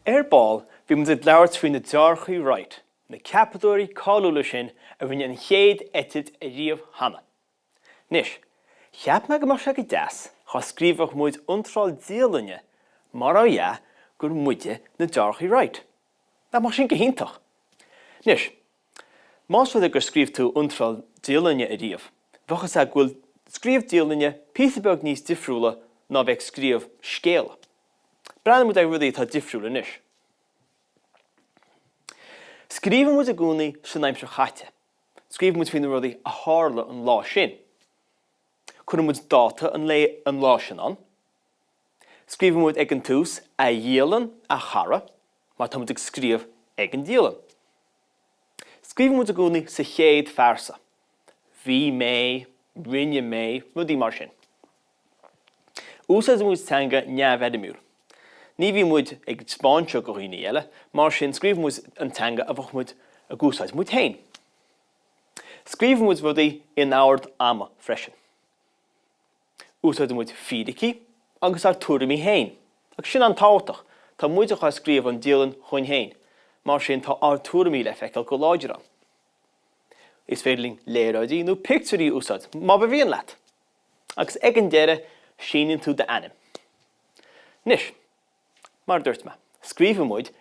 Ar ball, bhí muid ag labhairt faoi na deartháireacha Wright, na ceapadóirí cáiliúla sin a rinne an chéad eitilt ariamh cheana. Anois, cheap mé go mbeadh sé go deas dhá scríobhfadh muid iontráil dialainne mar a dhea gur muide na deartháireacha Wright. Nach mbeadh sin go hiontach? Anois, más rud é gur scríobh tú iontráil dialainne ariamh, bheadh fhios agat go bhfuil scríobh dialainne píosa beag níos difriúla ná bheith ag scríobh scéala. Breathnóidh muid ar rudaí atá difriúil anois. Scríobhann muid i gcónaí san aimsir chaite. Scríobhann muid faoi na rudaí a tharla an lá sin. Cuireann muid dáta an lae an lá sin ann. Scríobhann muid ag an tús 'A dhialann, a chara' mar tá muid ag scríobh ag an dialann. Scríobhann muid i gcónaí sa chéad phearsa. Bhí mé, rinne mé, rudaí mar sin. Úsáideann muid teanga neamhfhoirmiúil. Ní bhíonn muid ag taispeáint seo do dhaoine eile, mar sin scríobhann muid an teanga a bheadh muid ag úsáid muid féin. Scríobhann muid rudaí in ord ama freisin. Úsáideann muid fíricí agus ár tuairimí féin, agus sin an-tábhachtach, tá muid ag scríobh an dialann chugainn féin, mar sin tá ár tuairimí le feiceáil go láidir ann. Is féidir linn léaráidí nó pictiúirí a úsáid, má ba mhian leat. Agus ag an deireadh, síníonn tú d'ainm. Anois, mar a dúirt mé, scríobhfaidh muid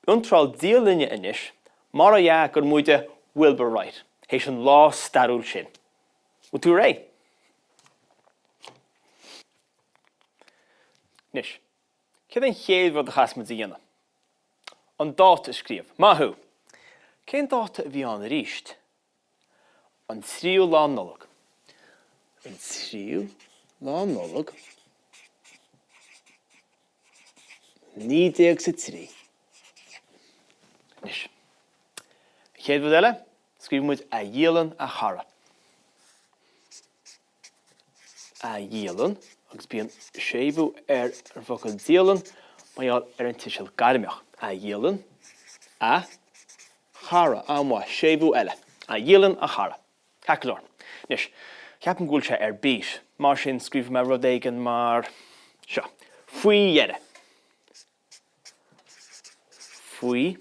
iontráil dialainne anois mar a dhea gur muide Wilbur Wright, théis an lá stairiúil sin. Bhfuil tú réidh? Anois, céard é an chéad rud a chaithfeas muid a dhéanamh? An dáta a scríobh. Maith thú! Cén dáta a bhí ann arís? An tríú lá Nollag. An tríú lá Nollag 1903. Anois, an chéad rud eile, scríobhfaidh muid A dhialann, a chara. A dhialann, agus bíonn séimhiú ar an bhfocal dialann mar gheall ar an tuiseal gairmeach. A dhialann, a chara. An-mhaith, séimhiú eile. A dhialann, a chara. Ceart go leor. Anois, ceapaim go bhfuil sé ar bís, mar sin scríobhfaidh mé rud éigin mar seo. Faoi dheireadh. Faoi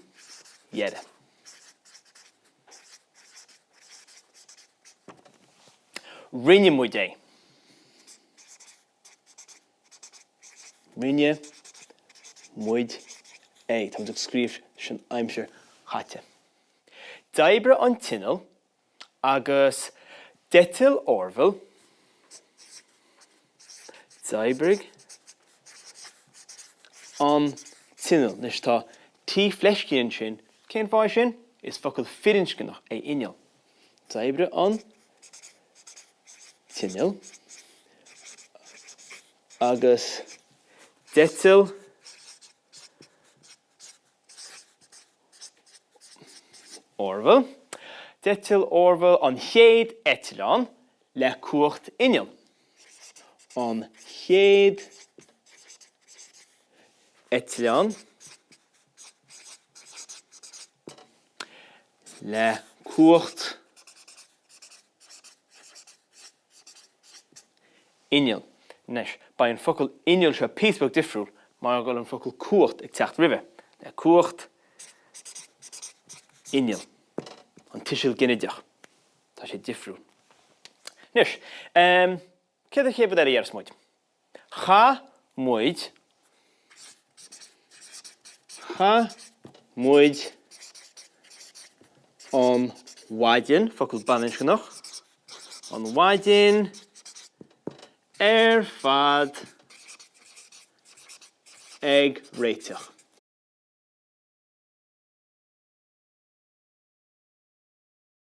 dheireadh. Rinne muid é. Rinne muid é. Tá muid ag scríobh san aimsir chaite. D'oibrigh an t-inneall agus d'eitil Orville. D'oibrigh an t-inneall. Anois tá T fleiscín ansin. Cén fáth é sin? Is focal firinscneach é inneall. D'oibrigh an t-inneall agus d'eitil Orville. D'eitil Orville an chéad eitleán le cumhacht innill. An chéad eitleán le cumhacht innill. Anois, beidh an focal inneall seo píosa beag difriúil mar go bhfuil an focal cumhacht ag teacht roimhe. Le cumhacht innill. An tuiseal ginideach. Tá sé difriúil. Anois, céard an chéad rud eile a dhéarfas muid? Chaith muid Chaith muid an mhaidin, focal baininscneach, an mhaidin ar fad ag réiteach.